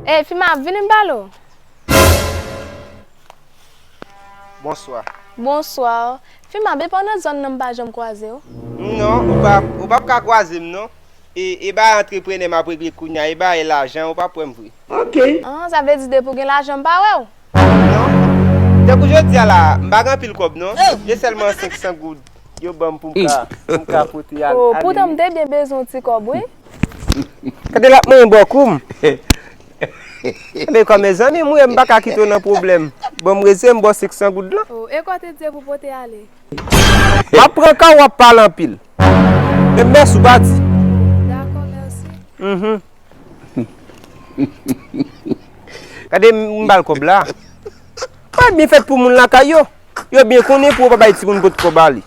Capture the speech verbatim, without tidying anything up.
Ey, Fima, vini m pale w. Bonswa. Bonswa. Fima, depi w nan zòn nan m pa janm kwaze w. Non, ou pa, ou p ap ka kwaze m non. E, e bay antreprenè m ap regle kounye a, e bay lajan, ou p ap wè m vre. Ok. Ah, sa vle di depi w gen lajan m pa wè w. Non. Tankou jodi a la, m pa gen anpil kòb non. Se sèlman senk san goud yo ban m pou m ka, pou m ka pote ale. Oh, poutan m te byen bezwen yon ti kòb, wi. Gade l ap manyen bòkou m. Gade kòman mezanmi, m wè m pa ka kite w nan pwoblèm. Ban m reze m ba w senk san goud lan. Oh, e kòb te di pou pote ale. M ap pran ka w ap pale anpil. E mèsi w pa di. Dakò, mèsi. Mhm. Gade m ba l kòb la. Pa byen fèt pou moun lakay yo. Yo byen konnen pou yo pa bay timoun pot kòb ale.